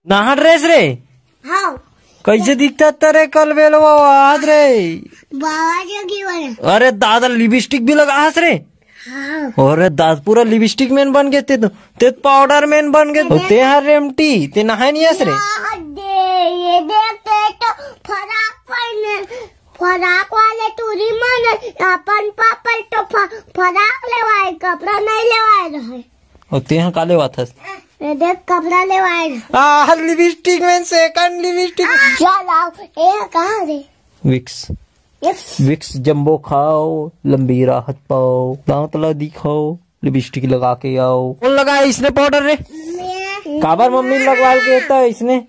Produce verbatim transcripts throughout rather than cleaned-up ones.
नहा ड्रेस रे। हाँ। कैसे दिखता तेरे कल बेलवा आज रे? बाबा जोगी वाला। अरे दादा, लिपस्टिक भी लगा हस रे। हाँ। अरे दादा, पूरा लिपस्टिक मैन बन गए ते तो। ते पाउडर मैन बन गए। अरे। ते हर रेमटी, ते नहाए नहीं हस रे। यार दे, ये देख, ते तो फराक पहने, फराक वाले टूरी मन, अपन पापा तो फ-, फराक लेवाए, कपड़ा नहीं लेवाए रहे। और ते यहाँ का लेवाथस? ये देख, कपड़ा लेवाए। आ, लिपस्टिक में सेकंड लिपस्टिक। चल आओ, ये कहाँ रे? विक्स। Yes। विक्स जंबो खाओ, लंबी राहत पाओ, दांत ला दिखाओ, लिपस्टिक लगा के आओ। कौन लगा है इसने पाउडर रे? मैं। काबर मम्मी लगवा के देता है इसने?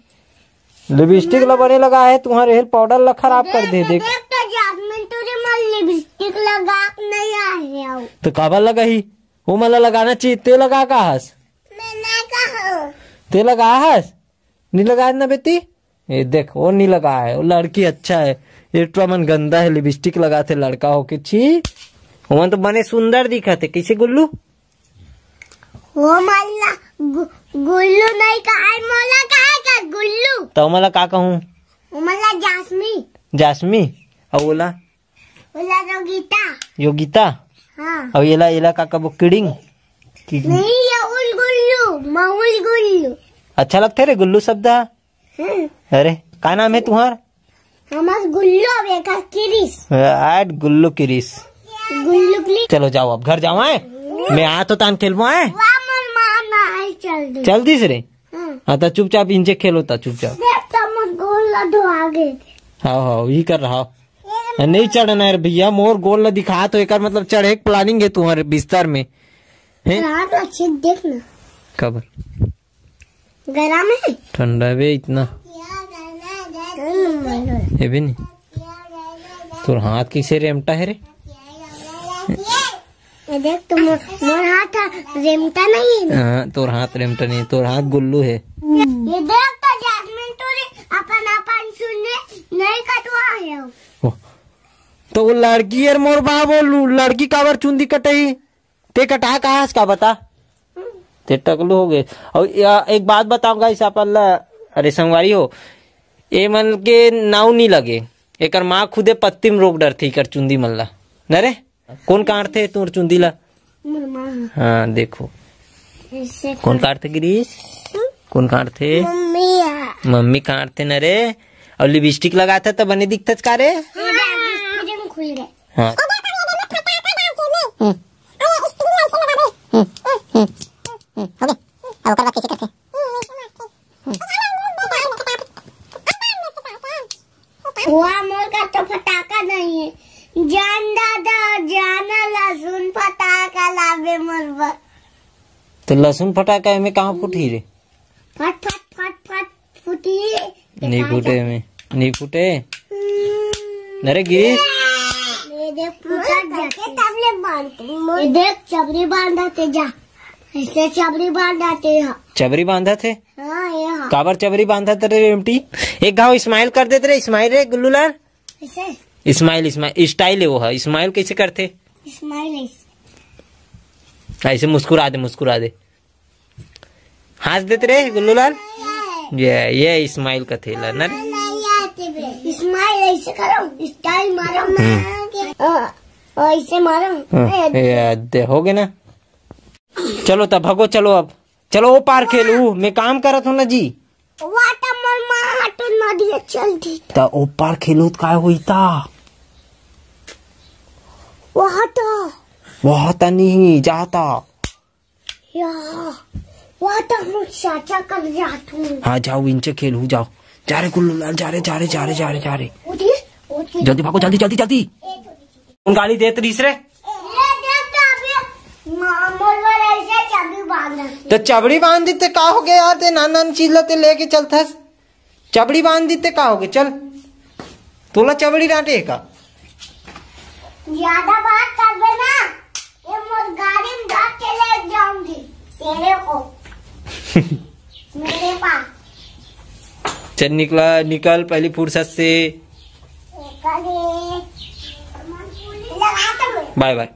लिपस्टिक ला बने लगा है, तुम्हारे हेल पाउडर ला खराब कर दे, देख। देख तो जैस्मिन, तुझे मन लिपस्टिक लगा के नहीं आए हो। तो काबर लगा ही? वो मला लगाना चाहिए, ते लगा का हस? मैं नहीं कहूँ। ते लगा हस? नहीं लगा ना बेटी? ये देख, वो नहीं लगा है, वो लड़की अच्छा है। ये तो मन गंदा है, लिपस्टिक लगा थे लड़का होके, छी। वो तो बने सुंदर दिखा थे, कैसे गुल्लू? वो मल्ला गु-, गुल्लू नहीं कहा है, मोला कहा है का गुल्लू? तो मला का कहूँ? वो मल्ला जासमी। जासमी? और ओला? ओला योगिता। योगिता? हाँ। और येला, येला का कबो किडिंग? किडिंग। नहीं, ये उल गुल्लू, मउल गुल्लू। अच्छा लगते रे गुल्लू शब्द? हम्म। अरे, का नाम है तुम्हार? हमार गुल्लू, अब एकर किरिस। आठ गुल्लू किरिस। गुल्लू किरिस। चलो जाओ, अब घर जाओ, आए। मैं आ तो तान खेलबो, आए। वाह, मोर माँ ना आई, चल दे। चल दिस रे। हाँ। हाँ, तो चुपचाप इंचे खेलो, ता चुपचाप। देख, तो मोर गोल ला धो आगे। हाँ, हाँ, यही कर रहा हो। नहीं चढ़ना है रे भैया, मोर गोल ला दिखा, तो एकर मतलब चढ़े के प्लानिंग है तुम्हारे बिस्तर में। हैं? रात अच्छे देख ना। कबर? गरम है? ठंडा बे इतना। हम्म। ये भी नहीं। तोर हाथ किसे रेमटा है रे? ये देख तो मोर, मोर हाथ रेमटा नहीं है। हाँ, तोर हाथ रेमटा नहीं, तोर हाथ गुल्लू है। ये देख तो जैस्मिन, तूने अपन, अपन सुनने नहीं कटवा है। ओह, तो वो लड़की यार मोर बाप, वो लू-, लड़की काबर चुंदी कटही? ते कटा कहाँ हस का बता? ते टकलू हो गए। और या, एक बात बताऊंगा इस अपन ला, अरे संगवारी हो, ए मन के नाव नहीं लगे, एकर माँ खुदे पत्ती में रोक डरथे एकर चुंदी मन ला। न रे, कौन काटथे तोर चुंदी ला? मोर माँ। हाँ, देखो। ऐसे कौन काट- काटथे गिरीश? हम्म? कौन काटथे? मम्मी है। मम्मी काटथे न रे। और लिपस्टिक लगाथे तो बने दिखथस का रे? हाँ, लिपस्टिक खुल गए। हाँ। हम्म। हम्म, हम्म, हम्म, हम्म। हो गया। अब ओकर बाद कैसे करथे? वाह, मोर का तो फटाका नहीं है। जान दादा, जाना लहसुन फटाका लाबे मोर बर। तो लहसुन फटाका एमे कहाँ फूटही रे? फट, फट, फट, फट फूटी। नहीं फूटे एमे, नहीं फूटे। हम्म। अरे गिरीश। ये देख, फूटा जाते। तब ले बांधते। ये देख, चबरी बांधा थे जा। ऐसे चबरी बांधा थे यहाँ। चबरी बांधा थे? हाँ, यहाँ। काबर चबरी बांधा थे रे रेमटी? एक घाव स्माइल कर देते रे, स्माइल रे गुल्लू लाल। ऐसे? स्माइल, स्माइल, स्टाइल है वो, है। स्माइल कैसे करते? स्माइल ऐसे। ऐसे मुस्कुरा दे, मुस्कुरा दे। हंस देते रे गुल्लू लाल। ये, ये स्माइल का थैला ना रे। स्माइल ऐसे करो, स्टाइल मारो। हम्म। अ, अ, ऐसे मारो। हाँ, ए, ये दे, हो गए ना। चलो तब भगो, चलो अब। चलो ओ पार खेलू, मैं काम करत हूँ ना जी। वाटा मोर माँ तो नदिया चल दी। त ओ पार खेलू त काय होई ता? वहाँ तो। वहाँ त नहीं जाता। या, वहाँ तो हम चाचा कर जात हूँ। हाँ, जाओ, इनसे खेलू, जाओ। जा रे गुल्लू लाल, जा रे, जा रे, जा रे, जा रे, जा रे। उठी, उठी। जल्दी भागो, जल्दी, जल्दी, जल्दी। कौन गाली देत रहीस रे? ये देख तो अभी म-, मोर बर ऐसे चबरी बांध रखी। तो चबरी बांध दी ते का हो गया यार? ते नान नान चीज ला ते लेके चलथस। चबरी बांध दी ते का हो गया? चल, तोला चबरी डांटे हे का? ज्यादा बात करबे ना, ये मोर गाड़ी में धर के ले जाऊंगी तेरे को। मेरे पास। चल निकला, निकल पहली फुर्सत से। बाय बाय।